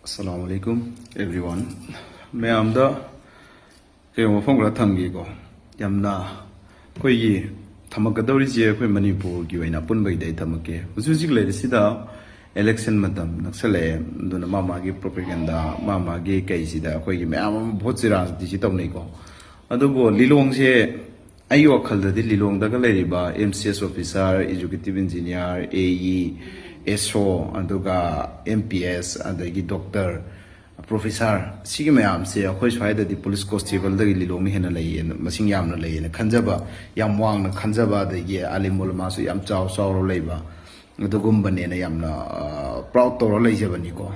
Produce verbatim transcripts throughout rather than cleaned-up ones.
Assalamu alaikum everyone. ꯃꯌꯥꯝꯗ ꯀꯩꯒꯨꯝꯕ ꯃꯐꯝ ꯈꯔ ꯊꯝꯒꯦꯀꯣ꯫ ꯌꯥꯝꯅ ꯑꯩꯈꯣꯏꯒꯤ ꯊꯝꯃꯛꯀꯗꯧꯔꯤꯁꯦ ꯑꯩꯈꯣꯏ ꯃꯅꯤꯄꯨꯔꯒꯤ ꯑꯣꯏꯅ ꯑꯄꯨꯟꯕꯒꯤꯗꯤ ꯑꯩ ꯊꯝꯃꯛꯀꯦ꯫ ꯍꯧꯖꯤꯛ ꯍꯧꯖꯤꯛ ꯂꯩꯔꯤꯁꯤꯗ election ꯃꯇꯝ ꯅꯛꯁꯜꯂꯛꯑꯦ꯫ ꯑꯗꯨꯅ ꯃꯥ ꯃꯥꯒꯤ propaganda, ꯃꯥ ꯃꯥꯒꯤ ꯀꯩꯁꯤꯗ ꯑꯩꯈꯣꯏꯒꯤ ꯃꯌꯥꯝ ꯑꯃ vote ꯆꯦ ꯔꯥꯖꯅꯤꯇꯤꯁꯤ ꯇꯧꯅꯩꯀꯣ꯫ ꯑꯗꯨꯕꯨ ꯂꯤꯂꯣꯡꯁꯦ ꯑꯩꯒꯤ ꯋꯥꯈꯜꯗꯗꯤ ꯂꯤꯂꯣꯡꯗꯒ ꯂꯩꯔꯤꯕ M C S officer, executive engineer, A E, S O, ꯑꯗꯨꯒ M P S, ꯑꯗꯒꯤ doctor, professor, ꯁꯤꯒꯤ ꯃꯌꯥꯝꯁꯦ ꯑꯩꯈꯣꯏ ꯁ꯭ꯋꯥꯏꯗꯗꯤ police constableꯗꯒꯤ ꯂꯤꯂꯣꯡꯅ ꯍꯦꯟꯅ ꯂꯩꯌꯦꯅ, ꯃꯁꯤꯡ ꯌꯥꯝꯅ ꯂꯩꯌꯦꯅ ꯈꯟꯖꯕ, ꯌꯥꯝ ꯋꯥꯡꯅ ꯈꯟꯖꯕ, ꯑꯗꯒꯤ ꯑꯂꯤꯝ ꯎꯂꯃꯥꯁꯨ ꯌꯥꯝ ꯆꯥꯎ ꯆꯥꯎꯔ ꯂꯩꯕ, ꯑꯗꯨꯒꯨꯝꯕꯅꯦꯅ ꯌꯥꯝꯅ proud ꯇꯧꯔ ꯂꯩꯖꯕꯅꯤꯀꯣ꯫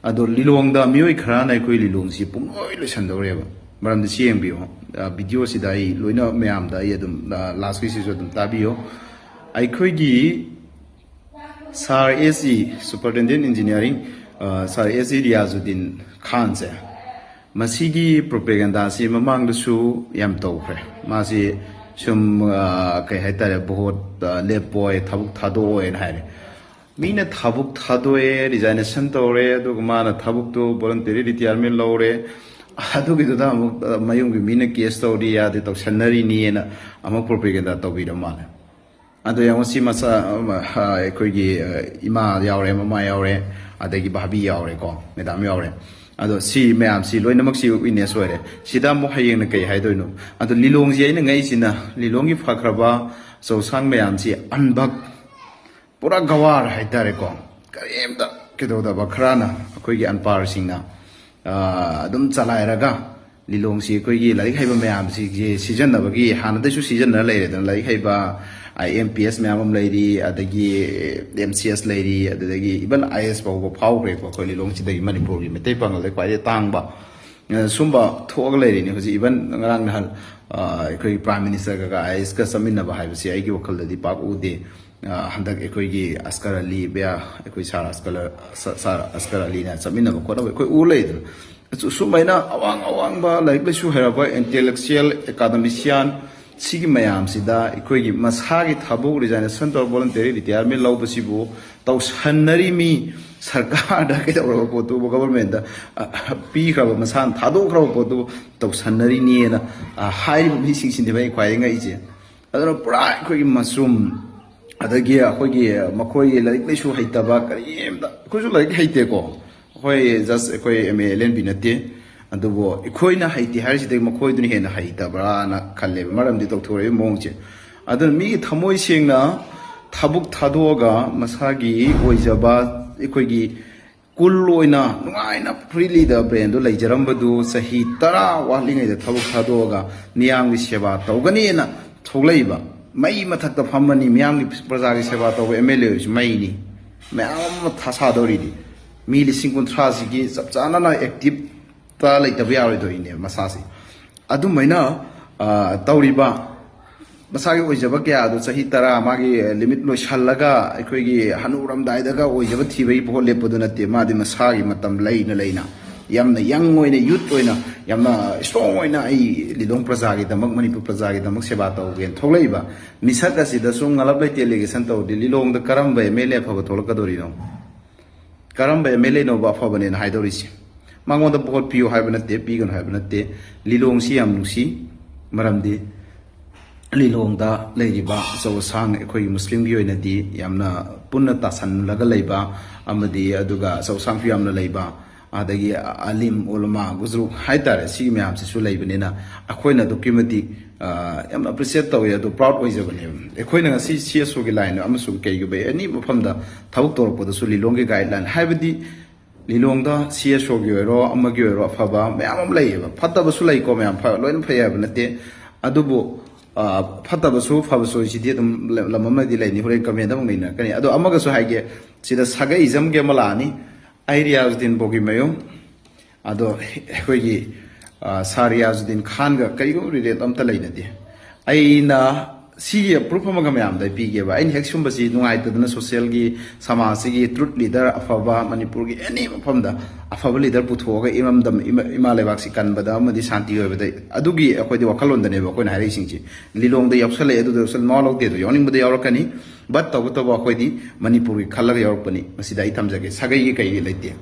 ꯑꯗꯣ ꯂꯤꯂꯣꯡꯗ ꯃꯤꯑꯣꯏ ꯈꯔꯅ ꯑꯩꯈꯣꯏ ꯂꯤꯂꯣꯡꯁꯤ ꯄꯨꯡꯂꯣꯏ ꯂꯣꯏꯁꯟꯗꯧꯔꯦꯕ꯫ ꯃꯔꯝꯗꯤ ꯁꯤ ꯌꯦꯡꯕꯤꯌꯨ, videoꯁꯤꯗ ꯑꯩ ꯂꯣꯏꯅ ꯃꯌꯥꯝꯗ ꯑꯩ ꯑꯗꯨꯝ, lastꯀꯤꯁꯤꯁꯨ ꯑꯗꯨꯝ ꯇꯥꯕꯤꯌꯨ꯫ ꯑꯩꯈꯣꯏꯒꯤ Sir S E, Superintendent Engineering, Sir S E Riyazuddin ꯈꯥꯟꯁꯦ, ꯃꯁꯤꯒꯤ propagandaꯁꯤ ꯃꯃꯥꯡꯗꯁꯨ ꯌꯥꯝ ꯇꯧꯈ꯭ꯔꯦ꯫ ꯃꯥꯁꯤ ꯁꯨꯝ, ꯀꯩ ꯍꯥꯏꯇꯥꯔꯦ, vote ꯂꯦꯞꯄꯣꯏ, ꯊꯕꯛ ꯊꯥꯗꯣꯛꯑꯣꯏꯅ ꯍꯥꯏꯔꯦ꯫ ꯃꯤꯅ ꯊꯕꯛ ꯊꯥꯗꯣꯛꯑꯦ, resignation ꯇꯧꯔꯦ, ꯑꯗꯨꯒ ꯃꯥꯅ ꯊꯕꯛꯇꯨ voluntary retirement ꯂꯧꯔꯦ꯫ ꯑꯗꯨꯒꯤꯗꯨꯗ ꯑꯃꯨꯛ ꯃꯌꯨꯝꯒꯤ ꯃꯤꯅ case ꯇꯧꯔꯤ, ꯌꯥꯗꯦ, ꯇꯧꯁꯟꯅꯔꯤꯅꯤꯅ ꯑꯃꯨꯛ propaganda ꯇꯧꯕꯤꯔ ꯃꯥꯜꯂꯦ꯫ ꯑꯗꯣ ꯌꯦꯡꯉꯣ, ꯁꯤ ꯃꯆꯥ, ꯑꯩꯈꯣꯏꯒꯤ ꯏꯃꯥ ꯌꯥꯎꯔꯦ, ꯃꯃꯥ ꯌꯥꯎꯔꯦ, ꯑꯗꯒꯤ ꯚꯥꯕꯤ ꯌꯥꯎꯔꯦꯀꯣ, madam ꯌꯥꯎꯔꯦ꯫ ꯑꯗꯣ ꯁꯤ ꯃꯌꯥꯝꯁꯤ ꯂꯣꯏꯅꯃꯛꯁꯤ witness ꯑꯣꯏꯔꯦ꯫ ꯁꯤꯗ ꯑꯃꯨꯛ ꯍꯌꯦꯡꯅ ꯀꯩ ꯍꯥꯏꯗꯣꯏꯅꯣ? ꯑꯗꯣ ꯂꯤꯂꯣꯡꯁꯤ ꯑꯩꯅ ꯉꯛꯏꯁꯤꯅ, ꯂꯤꯂꯣꯡꯒꯤ ꯐꯈ꯭ꯔꯕ ꯆꯧꯁꯥꯡ ꯃꯌꯥꯝꯁꯤ ꯑꯟꯕꯛ, ꯄꯨꯔꯥ ꯒꯋꯥꯔ ꯍꯥꯏꯇꯥꯔꯦꯀꯣ, ꯀꯔꯤꯝꯇ ꯀꯩꯗꯧꯗꯕ ꯈꯔꯅ, ꯑꯩꯈꯣꯏꯒꯤ ꯑꯟꯄꯥꯔꯁꯤꯡꯅ ꯑꯗꯨꯝ ꯆꯂꯥꯏꯔꯒ ꯂꯤꯂꯣꯡꯁꯤ ꯑꯩꯈꯣꯏꯒꯤ ꯂꯥꯏꯔꯤꯛ ꯍꯩꯕ ꯃꯌꯥꯝꯁꯤꯒꯤ ꯁꯤꯖꯤꯟꯅꯕꯒꯤ ꯍꯥꯟꯅꯗꯩꯁꯨ ꯁꯤꯖꯤꯟꯅꯔ ꯂꯩꯔꯦꯗꯅ꯫ ꯂꯥꯏꯔꯤꯛ ꯍꯩꯕ I M P S ꯃꯌꯥꯝ ꯑꯃ ꯂꯩꯔꯤ, ꯑꯗꯒꯤ M C S ꯂꯩꯔꯤ, ꯑꯗꯨꯗꯒꯤ even I A S ꯐꯥꯎꯕ ꯐꯥꯎꯈ꯭ꯔꯦꯀꯣ ꯑꯩꯈꯣꯏ ꯂꯤꯂꯣꯡꯁꯤꯗꯒꯤ꯫ ꯃꯅꯤꯄꯨꯔꯒꯤ ꯃꯩꯇꯩ ꯄꯥꯉꯜꯗ ꯈ꯭ꯋꯥꯏꯗꯒꯤ ꯇꯥꯡꯕ ꯁꯨꯝꯕ ꯊꯣꯛꯑꯒ ꯂꯩꯔꯤꯅꯤ ꯍꯧꯖꯤꯛ꯫ Even ꯉꯔꯥꯡ ꯅꯍꯥꯟ ꯑꯩꯈꯣꯏꯒꯤ Prime Minister ꯒ I A S ꯀ ꯆꯠꯃꯤꯟꯅꯕ ꯍꯥꯏꯕꯁꯤ ꯑꯩꯒꯤ ꯋꯥꯈꯜꯗꯗꯤ ꯄꯥꯛ ꯎꯗꯦ꯫ ꯍꯟꯗꯛ ꯑꯩꯈꯣꯏꯒꯤ ꯑꯁꯀꯔ ꯑꯂꯤ ꯕꯌꯥ, ꯑꯩꯈꯣꯏ ꯁꯥꯔ ꯑꯁꯀꯔ, ꯁꯥꯔ ꯑꯁꯀꯔ ꯑꯂꯤꯅ ꯆꯠꯃꯤꯟꯅꯕ ꯈꯣꯠꯅꯕ ꯑꯩꯈꯣꯏ ꯎ ꯂꯩꯗꯅ꯫ ꯁꯨꯃꯥꯏꯅ ꯑꯋꯥꯡ ꯑꯋꯥꯡꯕ ꯂꯥꯏꯔꯤꯛ ꯂꯥꯏꯁꯨ ꯍꯩꯔꯕ intellectual, academician, ꯁꯤꯒꯤ ꯃꯌꯥꯝꯁꯤꯗ ꯑꯩꯈꯣꯏꯒꯤ ꯃꯁꯥꯒꯤ ꯊꯕꯛ resignation ꯇꯧꯔ voluntary retirement ꯂꯧꯕꯁꯤꯕꯨ ꯇꯧꯁꯟꯅꯔꯤ ꯃꯤ ꯁꯔꯀꯥꯔꯗ ꯀꯩꯗꯧꯔꯕ ꯄꯣꯠꯇꯨꯕꯨ, ꯒꯕꯔꯃꯦꯟꯗ, ꯑ, ꯄꯤꯈ꯭ꯔꯕ, ꯃꯁꯥꯅ ꯊꯥꯗꯣꯛꯈ꯭ꯔꯕ ꯄꯣꯠꯇꯨꯕꯨ ꯇꯧꯁꯟꯅꯔꯤꯅꯦꯅ, ꯑ, ꯍꯥꯏꯔꯤꯕ ꯃꯤꯁꯤꯡꯁꯤꯅꯦꯕ ꯑꯩ ꯈ꯭ꯋꯥꯏꯗꯒꯤ ꯉꯛꯏꯁꯦ꯫ ꯑꯗꯨꯅ ꯄꯨꯔꯥ ꯑꯩꯈꯣꯏꯒꯤ ꯃꯁꯔꯨꯝ, ꯑꯗꯒꯤ ꯑꯩꯈꯣꯏꯒꯤ ꯃꯈꯣꯏꯒꯤ ꯂꯥꯏꯔꯤꯛ ꯂꯥꯏꯁꯨ ꯍꯩꯇꯕ ꯀꯔꯤꯝꯇ, ꯑꯩꯈꯣꯏꯁꯨ ꯂꯥꯏꯔꯤꯛ ꯍꯩꯇꯦꯀꯣ, ꯑꯩꯈꯣꯏ just ꯑꯩꯈꯣꯏ M A L L B ꯅꯠꯇꯦ꯫ ꯑꯗꯨꯕꯨ ꯑꯩꯈꯣꯏꯅ ꯍꯩꯇꯦ ꯍꯥꯏꯔꯤꯁꯤꯗꯒꯤ ꯃꯈꯣꯏꯗꯨꯅ ꯍꯦꯟꯅ ꯍꯩꯇꯕ꯭ꯔꯥꯅ ꯈꯜꯂꯦꯕ, ꯃꯔꯝꯗꯤ ꯇꯧꯊꯣꯔꯛꯏꯕ ꯃꯑꯣꯡꯁꯦ꯫ ꯑꯗꯨꯅ ꯃꯤꯒꯤ ꯊꯃꯣꯏ ꯁꯦꯡꯅ ꯊꯕꯛ ꯊꯥꯗꯣꯛꯑꯒ ꯃꯁꯥꯒꯤ ꯑꯣꯏꯖꯕ ꯑꯩꯈꯣꯏꯒꯤ cool ꯑꯣꯏꯅ ꯅꯨꯡꯉꯥꯏꯅ freely the brain ꯗꯨ ꯂꯩꯖꯔꯝꯕꯗꯨ ꯆꯍꯤ ꯇꯔꯥ ꯋꯥꯠꯂꯤꯉꯩꯗ ꯊꯕꯛ ꯊꯥꯗꯣꯛꯑꯒ ꯃꯤꯌꯥꯝꯒꯤ ꯁꯦꯕꯥ ꯇꯧꯒꯅꯤꯅ ꯊꯣꯛꯂꯛꯏꯕ, ꯃꯩ ꯃꯊꯛꯇ ꯐꯝꯃꯅꯤ, ꯃꯤꯌꯥꯝꯒꯤ ꯄ꯭ꯔꯖꯥꯒꯤ ꯁꯦꯕꯥ ꯇꯧꯕ M L A ꯑꯣꯏꯔꯁꯨ ꯃꯩꯅꯤ, ꯃꯌꯥꯝ ꯑꯃ ꯊꯥ ꯁꯥꯗꯧꯔꯤꯗꯤ꯫ ꯃꯤ ꯂꯤꯁꯤꯡ ꯀꯨꯟꯊ꯭ꯔꯥꯁꯤꯒꯤ ꯆꯞ ꯆꯥꯅꯅ active ꯇ ꯂꯩꯇꯕ ꯌꯥꯔꯣꯏꯗꯣꯏꯅꯦꯕ ꯃꯁꯥꯁꯦ꯫ ꯑꯗꯨꯃꯥꯏꯅ, ꯑ, ꯇꯧꯔꯤꯕ ꯃꯁꯥꯒꯤ ꯑꯣꯏꯖꯕ ꯀꯌꯥꯗꯣ ꯆꯍꯤ ꯇꯔꯥ ꯃꯥꯒꯤ limit ꯂꯣꯏꯁꯜꯂꯒ ꯑꯩꯈꯣꯏꯒꯤ ꯍꯅꯨꯔꯝꯗꯥꯏꯗꯒ ꯑꯣꯏꯖꯕ ꯊꯤꯕꯒꯤ ꯚꯣꯠ ꯂꯦꯞꯄꯗꯨ ꯅꯠꯇꯦ꯫ ꯃꯥꯗꯤ ꯃꯁꯥꯒꯤ ꯃꯇꯝ ꯂꯩꯅ ꯂꯩꯅ ꯌꯥꯝꯅ young ꯑꯣꯏꯅ, youth ꯑꯣꯏꯅ, ꯌꯥꯝꯅ strong ꯑꯣꯏꯅ ꯑꯩ ꯂꯤꯂꯣꯡ ꯄ꯭ꯔꯖꯥꯒꯤꯗꯃꯛ, ꯃꯅꯤꯄꯨꯔ ꯄ꯭ꯔꯖꯥꯒꯤꯗꯃꯛ ꯁꯦꯕꯥ ꯇꯧꯒꯦꯅ ꯊꯣꯛꯂꯛꯏꯕ ꯃꯤꯁꯛ ꯑꯁꯤꯗ ꯁꯨꯝ ꯉꯂꯞ ꯂꯩꯇꯦ allegation ꯇꯧꯔꯗꯤ ꯂꯤꯂꯣꯡꯗ ꯀꯔꯝꯕ M L A ꯑꯐꯕ ꯊꯣꯛꯂꯛꯀꯗꯧꯔꯤꯅꯣ? ꯀꯔꯝꯕ M L A ꯅꯣꯕ ꯑꯐꯕꯅꯦꯅ ꯍꯥꯏꯗꯧꯔꯤꯁꯦ? ꯃꯉꯣꯟꯗ ꯚꯣꯠ ꯄꯤꯌꯨ ꯍꯥꯏꯕ ꯅꯠꯇꯦ, ꯄꯤꯒꯅꯨ ꯍꯥꯏꯕ ꯅꯠꯇꯦ꯫ ꯂꯤꯂꯣꯡꯁꯤ ꯌꯥꯝ ꯅꯨꯡꯁꯤ, ꯃꯔꯝꯗꯤ ꯂꯤꯂꯣꯡꯗ ꯂꯩꯔꯤꯕ ꯑꯆꯧ ꯑꯁꯥꯡ ꯑꯩꯈꯣꯏꯒꯤ ꯃꯨꯁꯂꯤꯝꯒꯤ ꯑꯣꯏꯅꯗꯤ ꯌꯥꯝꯅ ꯄꯨꯟꯅ ꯇꯥꯁꯜꯂꯒ ꯂꯩꯕ, ꯑꯃꯗꯤ ꯑꯗꯨꯒ ꯑꯆꯧ ꯑꯁꯥꯡꯁꯨ ꯌꯥꯝꯅ ꯂꯩꯕ, ꯑꯗꯒꯤ ꯑꯂꯤꯝ ꯎꯂꯃꯥ ꯒꯨꯖꯔꯨꯛ ꯍꯥꯏꯇꯥꯔꯦ, ꯁꯤꯒꯤ ꯃꯌꯥꯝꯁꯤꯁꯨ ꯂꯩꯕꯅꯤꯅ ꯑꯩꯈꯣꯏꯅ ꯑꯗꯨꯛꯀꯤ ꯃꯇꯤꯛ, ꯑ, ꯌꯥꯝꯅ appreciate ꯇꯧꯋꯤ, ꯑꯗꯨ proud ꯑꯣꯏꯖꯕꯅꯦꯕ꯫ ꯑꯩꯈꯣꯏꯅ ꯉꯁꯤ C S O ꯒꯤ line ꯑꯃꯁꯨꯡ ꯀꯩꯒꯨꯝꯕ any ꯃꯐꯝꯗ ꯊꯕꯛ ꯇꯧꯔꯛꯄꯗꯁꯨ ꯂꯤꯂꯣꯡꯒꯤ guideline ꯍꯥꯏꯕꯗꯤ ꯂꯤꯂꯣꯡꯗ C S O ꯒꯤ ꯑꯣꯏꯔꯣ, ꯑꯃꯒꯤ ꯑꯣꯏꯔꯣ, ꯑꯐꯕ ꯃꯌꯥꯝ ꯑꯃ ꯂꯩꯌꯦꯕ꯫ ꯐꯠꯇꯕꯁꯨ ꯂꯩꯀꯣ ꯃꯌꯥꯝ, ꯐ-, ꯂꯣꯏꯅ ꯐꯩ ꯍꯥꯏꯕ ꯅꯠꯇꯦ꯫ ꯑꯗꯨꯕꯨ, ꯑ, ꯐꯠꯇꯕꯁꯨ ꯐꯕꯁꯨ ꯍꯥꯏꯁꯤꯗꯤ ꯑꯗꯨꯝ ꯂ-, ꯂꯝ ꯑꯃꯗꯤ ꯂꯩꯅꯤ, ꯍꯣꯔꯦꯟ comment ꯑꯃꯨꯛ ꯅꯩꯅꯔꯛꯀꯅꯤ꯫ ꯑꯗꯣ ꯑꯃꯒꯁꯨ ꯍꯥꯏꯒꯦ, ꯁꯤꯗ ꯁꯥꯒꯩ ꯏꯖꯝꯒꯤ ꯑꯃ ꯂꯥꯛꯑꯅꯤ꯫ ꯑꯩ ꯔꯤꯌꯥꯖꯨꯗꯤꯟ ꯕꯣꯒꯤꯃꯌꯨꯝ, ꯑꯗꯣ ꯑꯩꯈꯣꯏꯒꯤ, ꯑ, ꯁꯥꯔ ꯔꯤꯌꯥꯖꯨꯗꯤꯟ ꯈꯥꯟꯒ ꯀꯔꯤꯒꯨꯝꯕ relate ꯑꯝꯇ ꯂꯩꯅꯗꯦ꯫ ꯑꯩꯅ ꯁꯤꯒꯤ ꯄ꯭ꯔꯨꯐ ꯑꯃꯒ ꯃꯌꯥꯝꯗ ꯑꯩ ꯄꯤꯒꯦꯕ꯫ ꯑꯩꯅ ꯍꯦꯛ ꯁꯨꯝꯕꯁꯤ ꯅꯨꯡꯉꯥꯏꯇꯗꯅ ꯁꯣꯁꯤꯌꯦꯜꯒꯤ, ꯁꯃꯥꯖꯁꯤꯒꯤ ꯇ꯭ꯔꯨꯠ ꯂꯤꯗꯔ ꯑꯐꯕ, ꯃꯅꯤꯄꯨꯔꯒꯤ ꯑꯦꯅꯤ ꯃꯐꯝꯗ ꯑꯐꯕ ꯂꯤꯗꯔ ꯄꯨꯊꯣꯛꯑꯒ ꯏꯔꯝꯗꯝ, ꯏꯃꯥ, ꯏꯃꯥ ꯂꯩꯕꯥꯛꯁꯤ ꯀꯟꯕꯗ ꯑꯃꯗꯤ ꯁꯥꯟꯇꯤ ꯑꯣꯏꯕꯗ, ꯑꯗꯨꯒꯤ ꯑꯩꯈꯣꯏꯗꯤ ꯋꯥꯈꯜꯂꯣꯟꯗꯅꯦꯕ ꯑꯩꯈꯣꯏꯅ ꯍꯥꯏꯔꯛꯏꯁꯤꯡꯁꯤ꯫ ꯂꯤꯂꯣꯡꯗ ꯌꯥꯎꯁꯜꯂꯛꯑꯦ, ꯑꯗꯨꯗ ꯌꯥꯎꯁꯜ-, ꯃꯋꯥ ꯂꯧꯗꯦ, ꯑꯗꯨ ꯌꯥꯎꯅꯤꯡꯕꯗ ꯌꯥꯎꯔꯛꯀꯅꯤ꯫ ꯕꯠ ꯇꯧꯕꯇꯕꯨ ꯑꯩꯈꯣꯏꯗꯤ ꯃꯅꯤꯄꯨꯔꯒꯤ ꯈꯜꯂꯒ ꯌꯥꯎꯔꯛꯄꯅꯤ꯫ ꯃꯁꯤꯗ ꯑꯩ ꯊꯝꯖꯒꯦ, ꯁꯥꯒꯩꯒꯤ ꯀꯩꯒꯤ ꯂꯩꯇꯦ꯫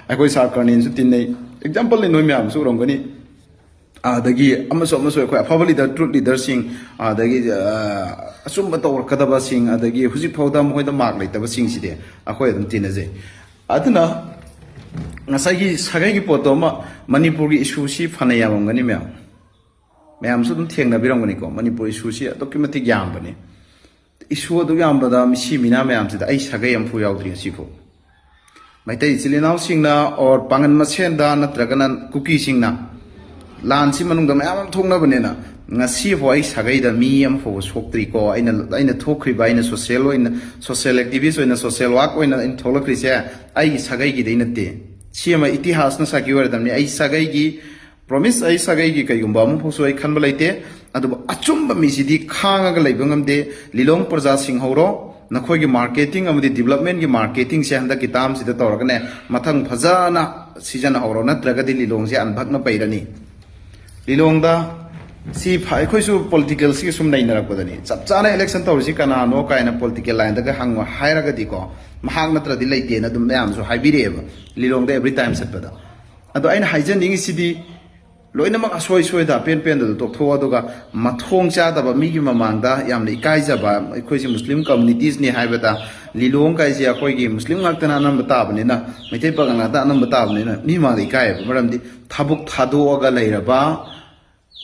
ꯑꯩꯈꯣꯏ ꯁꯥꯔ ꯀꯔꯅꯦꯟꯁꯨ ꯇꯤꯟꯅꯩ꯫ ꯑꯦꯛꯖꯥꯝꯄꯜꯅꯤ, ꯅꯣꯏ ꯃꯌꯥꯝꯁꯨ ꯎꯔꯝꯒꯅꯤ꯫ ꯑꯗꯒꯤ ꯑꯃꯁꯨ ꯑꯃꯁꯨ ꯑꯩꯈꯣꯏ ꯑꯐꯕ ꯂꯤꯗꯔ, ꯇ꯭ꯔꯨꯠ ꯂꯤꯗꯔꯁꯤꯡ, ꯑꯗꯒꯤ, ꯑ, ꯑꯆꯨꯝꯕ ꯇꯧꯔꯛꯀꯗꯕꯁꯤꯡ, ꯑꯗꯒꯤ ꯍꯧꯖꯤꯛ ꯐꯥꯎꯗ ꯃꯈꯣꯏꯗ ꯃꯥꯔꯛ ꯂꯩꯇꯕꯁꯤꯡꯁꯤꯗꯤ ꯑꯩꯈꯣꯏ ꯑꯗꯨꯝ ꯇꯤꯟꯅꯖꯩ꯫ ꯑꯗꯨꯅ ꯉꯁꯥꯏꯒꯤ ꯁꯥꯒꯩꯒꯤ ꯄꯣꯠꯇꯣ ꯑꯃ, ꯃꯅꯤꯄꯨꯔꯒꯤ ꯏꯁꯨꯁꯤ ꯐꯅ ꯌꯥꯝꯃꯝꯒꯅꯤ ꯃꯌꯥꯝ꯫ ꯃꯌꯥꯝꯁꯨ ꯑꯗꯨꯝ ꯊꯦꯡꯅꯕꯤꯔꯝꯒꯅꯤꯀꯣ, ꯃꯅꯤꯄꯨꯔ ꯏꯁꯨꯁꯤ ꯑꯗꯨꯛꯀꯤ ꯃꯇꯤꯛ ꯌꯥꯝꯕꯅꯤ꯫ ꯏꯁꯨ ꯑꯗꯨꯛ ꯌꯥꯝꯕꯗ ꯃꯤꯁꯤ ꯃꯤꯅꯥ ꯃꯌꯥꯝꯁꯤꯗ ꯑꯩ ꯁꯥꯒꯩ ꯑꯃꯐꯥꯎ ꯌꯥꯎꯗ꯭ꯔꯤ ꯉꯁꯤꯐꯥꯎ꯫ ꯃꯩꯇꯩ ꯏꯆꯤꯜ ꯏꯅꯥꯎꯁꯤꯡꯅ, ꯑꯣꯔ ꯄꯥꯉꯟ ꯃꯁꯦꯟꯗ, ꯅꯠꯇ꯭ꯔꯒꯅ ꯀꯨꯀꯤꯁꯤꯡꯅ, ꯂꯥꯟꯁꯤ ꯃꯅꯨꯡꯗ ꯃꯌꯥꯝ ꯑꯃ ꯊꯣꯛꯅꯕꯅꯤꯅ, ꯉꯁꯤꯐꯥꯎ ꯑꯩ ꯁꯥꯒꯩꯗ ꯃꯤ ꯑꯃꯐꯥꯎꯕ ꯁꯣꯛꯇ꯭ꯔꯤꯀꯣ꯫ ꯑꯩꯅ, ꯑꯩꯅ ꯊꯣꯛꯈ꯭ꯔꯤꯕ, ꯑꯩꯅ ꯁꯣꯁꯤꯌꯦꯜ ꯑꯣꯏꯅ, ꯁꯣꯁꯤꯌꯦꯜ ꯑꯦꯛꯇꯤꯚꯤꯁ꯭ꯠ ꯑꯣꯏꯅ, ꯁꯣꯁꯤꯌꯦꯜ ꯋꯥꯔꯛ ꯑꯣꯏꯅ ꯑꯩꯅ ꯊꯣꯛꯂꯛꯈ꯭ꯔꯤꯁꯦ ꯑꯩꯒꯤ ꯁꯥꯒꯩꯒꯤꯗꯩ ꯅꯠꯇꯦ꯫ ꯁꯤ ꯑꯃ ꯏꯇꯤꯍꯥꯁꯅ ꯁꯥꯈꯤ ꯑꯣꯏꯔꯗꯕꯅꯤ꯫ ꯑꯩ ꯁꯥꯒꯩꯒꯤ ꯄ꯭ꯔꯣꯃꯤꯁ, ꯑꯩ ꯁꯥꯒꯩꯒꯤ ꯀꯩꯒꯨꯝꯕ ꯑꯃꯐꯥꯎꯁꯨ ꯑꯩ ꯈꯟꯕ ꯂꯩꯇꯦ꯫ ꯑꯗꯨꯕꯨ ꯑꯆꯨꯝꯕ ꯃꯤꯁꯤꯗꯤ ꯈꯥꯡꯉꯒ ꯂꯩꯕ ꯉꯝꯗꯦ꯫ ꯂꯤꯂꯣꯡ ꯄ꯭ꯔꯖꯥꯁꯤꯡ ꯍꯧꯔꯣ, ꯅꯈꯣꯏꯒꯤ ꯃꯥꯔꯀꯦꯇꯤꯡ ꯑꯃꯗꯤ ꯗꯤꯕꯂꯞꯃꯦꯟꯒꯤ ꯃꯥꯔꯀꯦꯇꯤꯡꯁꯦ ꯍꯟꯗꯛꯀꯤ ꯇꯥꯝꯁꯤꯗ ꯇꯧꯔꯒꯅꯦ, ꯃꯊꯪ ꯐꯖꯅ ꯁꯤꯖꯤꯟꯅꯍꯧꯔꯣ, ꯅꯠꯇ꯭ꯔꯒꯗꯤ ꯂꯤꯂꯣꯡꯁꯦ ꯑꯟꯕꯛꯅ ꯄꯩꯔꯅꯤ꯫ ꯂꯤꯂꯣꯡꯗ ꯁꯤ ꯐ-, ꯑꯩꯈꯣꯏꯁꯨ ꯄꯣꯂꯤꯇꯤꯀꯦꯜꯁꯤꯒ ꯁꯨꯝ ꯅꯩꯅꯔꯛꯄꯗꯅꯤ, ꯆꯞ ꯆꯥꯅ ꯏꯂꯦꯛꯁꯟ ꯇꯧꯔꯤꯁꯤ ꯀꯅꯥꯅꯣ ꯀꯥꯏꯅ ꯄꯣꯂꯤꯇꯤꯀꯦꯜ ꯂꯥꯏꯟꯗꯒ ꯍꯪꯉꯣ ꯍꯥꯏꯔꯒꯗꯤ ꯀꯣ, ꯃꯍꯥꯛ ꯅꯠꯇ꯭ꯔꯗꯤ ꯂꯩꯇꯦꯅ ꯑꯗꯨꯝ ꯃꯌꯥꯝꯁꯨ ꯍꯥꯏꯕꯤꯔꯛꯑꯦꯕ ꯂꯤꯂꯣꯡꯗ ꯑꯦꯕ꯭ꯔꯤ ꯇꯥꯏꯝ ꯆꯠꯄꯗ꯫ ꯑꯗꯣ ꯑꯩꯅ ꯍꯥꯏꯖꯅꯤꯡꯉꯤꯁꯤꯗꯤ, ꯂꯣꯏꯅꯃꯛ ꯑꯁꯣꯏ ꯁꯣꯏꯗ, ꯑꯄꯦꯟ ꯄꯦꯟꯗꯗ ꯇꯣꯛꯊꯣꯛꯑꯣ꯫ ꯑꯗꯨꯒ ꯃꯊꯣꯡ ꯆꯥꯗꯕ, ꯃꯤꯒꯤ ꯃꯃꯥꯡꯗ ꯌꯥꯝꯅ ꯏꯀꯥꯏꯖꯕ, ꯑꯩꯈꯣꯏꯁꯦ ꯃꯨꯁꯂꯤꯝ ꯀꯝꯃꯨꯅꯤꯇꯤꯁꯅꯤ ꯍꯥꯏꯕꯗ, ꯂꯤꯂꯣꯡ ꯀꯥꯏꯁꯦ ꯑꯩꯈꯣꯏꯒꯤ ꯃꯨꯁꯂꯤꯝ ꯉꯥꯛꯇꯅ ꯑꯅꯝꯕ ꯇꯥꯕꯅꯤꯅ, ꯃꯩꯇꯩ ꯄꯥꯉꯜ ꯉꯥꯛꯇ ꯑꯅꯝꯕ ꯇꯥꯕꯅꯤꯅ, ꯃꯤ ꯃꯃꯥꯡꯗ ꯏꯀꯥꯏꯌꯦꯕ꯫ ꯃꯔꯝꯗꯤ ꯊꯕꯛ ꯊꯥꯗꯣꯛꯑꯒ ꯂꯩꯔꯕ,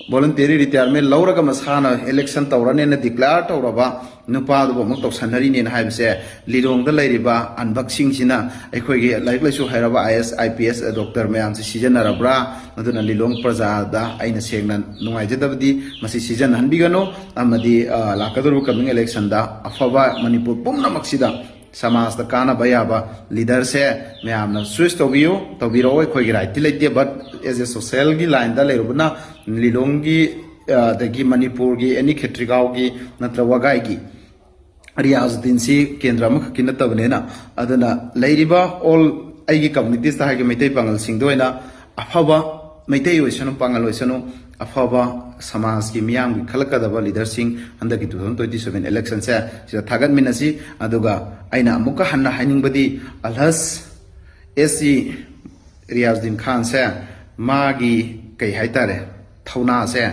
voluntary retirement ꯂꯧꯔꯒ ꯃꯁꯥꯅ ꯏꯂꯦꯛꯁꯟ ꯇꯧꯔꯅꯦꯅ ꯗꯤꯀ꯭ꯂꯦꯌꯔ ꯇꯧꯔꯕ ꯅꯨꯄꯥꯗꯨꯕꯨ ꯑꯃꯨꯛ ꯇꯧꯁꯟꯅꯔꯤꯅꯦꯅ ꯍꯥꯏꯕꯁꯦ, ꯂꯤꯂꯣꯡꯗ ꯂꯩꯔꯤꯕ ꯑꯟꯕꯛꯁꯤꯡꯁꯤꯅ, ꯑꯩꯈꯣꯏꯒꯤ ꯂꯥꯏꯔꯤꯛ ꯂꯥꯏꯁꯨ ꯍꯩꯔꯕ ꯑꯥꯏ ꯑꯦꯁ, ꯑꯥꯏ ꯄꯤ ꯑꯦꯁ ꯗꯣꯛꯇꯔ ꯃꯌꯥꯝꯁꯤ ꯁꯤꯖꯤꯟꯅꯔꯕ꯭ꯔꯥ? ꯑꯗꯨꯅ ꯂꯤꯂꯣꯡ ꯄ꯭ꯔꯖꯥꯗ ꯑꯩꯅ ꯁꯦꯡꯅ ꯅꯨꯡꯉꯥꯏꯖꯗꯕꯗꯤ, ꯃꯁꯤ ꯁꯤꯖꯤꯟꯅꯍꯟꯕꯤꯒꯅꯨ꯫ ꯑꯃꯗꯤ, ꯑ, ꯂꯥꯛꯀꯗꯧꯔꯤꯕ coming election ꯗ ꯑꯐꯕ ꯃꯅꯤꯄꯨꯔ ꯄꯨꯝꯅꯃꯛꯁꯤꯗ ꯁꯃꯥꯖꯇ ꯀꯥꯟꯅꯕ ꯌꯥꯕ ꯂꯤꯗꯔꯁꯦ ꯃꯌꯥꯝꯅ ꯆꯨꯁ ꯇꯧꯕꯤꯌꯨ, ꯇꯧꯕꯤꯔꯛꯑꯣ, ꯑꯩꯈꯣꯏꯒꯤ ꯔꯥꯏꯠꯇꯤ ꯂꯩꯇꯦ꯫ But as a social ꯒꯤ ꯂꯥꯏꯟꯗ ꯂꯩꯔꯨꯕꯅ, ꯂꯤꯂꯣꯡꯒꯤ ꯑꯗꯒꯤ ꯃꯅꯤꯄꯨꯔꯒꯤ ꯑꯦꯅꯤ ꯈꯦꯇ꯭ꯔꯤꯒꯥꯎꯒꯤ ꯅꯠꯇ꯭ꯔ ꯋꯥꯒꯥꯏꯒꯤ ꯔꯤꯌꯥꯖꯨꯗꯤꯟꯁꯤ ꯀꯦꯟꯗ꯭ꯔ ꯑꯃꯈꯛꯀꯤ ꯅꯠꯇꯕꯅꯤꯅ, ꯑꯗꯨꯅ ꯂꯩꯔꯤꯕ ꯑꯣꯜ ꯑꯩꯒꯤ ꯀꯝꯃꯨꯅꯤꯇꯤꯁꯇ ꯍꯥꯏꯒꯦ, ꯃꯩꯇꯩ ꯄꯥꯉꯜꯁꯤꯡꯗ ꯑꯣꯏꯅ ꯑꯐꯕ, ꯃꯩꯇꯩ ꯑꯣꯏꯁꯅꯨ ꯄꯥꯉꯜ ꯑꯣꯏꯁꯅꯨ, ꯑꯐꯕ ꯁꯃꯥꯖꯀꯤ ꯃꯤꯌꯥꯝꯒꯤ ꯈꯜꯂꯛꯀꯗꯕ ꯂꯤꯗꯔꯁꯤꯡ ꯍꯟꯗꯛꯀꯤ two thousand twenty seven election ꯁꯦ ꯁꯤꯗ ꯊꯥꯒꯠꯃꯤꯟꯅꯁꯤ꯫ ꯑꯗꯨꯒ ꯑꯩꯅ ꯑꯃꯨꯛꯀ ꯍꯟꯅ ꯍꯥꯏꯅꯤꯡꯕꯗꯤ, ꯑꯜꯍꯖ ꯑꯦꯁ ꯁꯤ ꯔꯤꯌꯥꯖꯨꯗꯤꯟ ꯈꯥꯟꯁꯦ, ꯃꯥꯒꯤ ꯀꯩ ꯍꯥꯏꯇꯥꯔꯦ, ꯊꯧꯅꯥꯁꯦ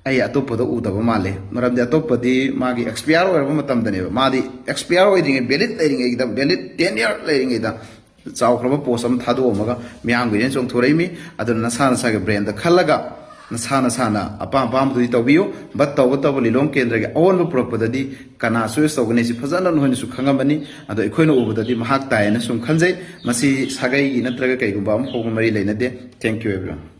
ꯑꯩ ꯑꯇꯣꯞꯄꯗ ꯎꯗꯕ ꯃꯥꯜꯂꯦ꯫ ꯃꯔꯝꯗꯤ ꯑꯇꯣꯞꯄꯗꯤ ꯃꯥꯒꯤ ꯑꯦꯛꯁꯄꯤꯌꯥꯔ ꯑꯣꯏꯔꯕ ꯃꯇꯝꯗꯅꯦꯕ, ꯃꯥꯗꯤ ꯑꯦꯛꯁꯄꯤꯌꯥꯔ ꯑꯣꯏꯗ꯭ꯔꯤꯉꯩ, ꯚꯦꯂꯤꯠ ꯂꯩꯔꯤꯉꯩꯗ, ꯚꯦꯂꯤꯠ ꯇꯦꯟꯌꯔ ꯂꯩꯔꯤꯉꯩꯗ ꯆꯥꯎꯈ꯭ꯔꯕ ꯄꯣꯁ ꯑꯃ ꯊꯥꯗꯣꯛꯑꯝꯃꯒ ꯃꯤꯌꯥꯝꯒꯤ ꯂꯦꯟ ꯆꯣꯡꯊꯣꯔꯛꯏꯃꯤ꯫ ꯑꯗꯨꯅ ꯅꯁꯥ ꯅꯁꯥꯒꯤ ꯕ꯭ꯔꯦꯟꯗ ꯈꯜꯂꯒ ꯅꯁꯥ ꯅꯁꯥꯅ ꯑꯄꯥꯝ ꯑꯄꯥꯝꯕꯗꯨꯗꯤ ꯇꯧꯕꯤꯌꯨ꯫ ꯕꯠ ꯇꯧꯕ ꯇꯧꯕ ꯂꯤꯂꯣꯡ ꯀꯦꯟꯗ꯭ꯔꯒꯤ ꯑꯑꯣꯟꯕ ꯄꯨꯔꯛꯄꯗꯗꯤ ꯀꯅꯥ ꯆꯣꯏꯁ ꯇꯧꯒꯅꯤ, ꯁꯤ ꯐꯖꯅ ꯅꯣꯏꯅꯁꯨ ꯈꯪꯉꯝꯃꯅꯤ꯫ ꯑꯗꯣ ꯑꯩꯈꯣꯏꯅ ꯎꯕꯗꯗꯤ ꯃꯍꯥꯛ ꯇꯥꯏꯌꯦꯅ ꯁꯨꯝ ꯈꯟꯖꯩ꯫ ꯃꯁꯤ ꯁꯥꯒꯩꯒꯤ ꯅꯠꯇ꯭ꯔꯒ ꯀꯩꯒꯨꯝꯕ ꯑꯃ ꯐꯥꯎꯕ ꯃꯔꯤ ꯂꯩꯅꯗꯦ꯫ Thank you everyone꯫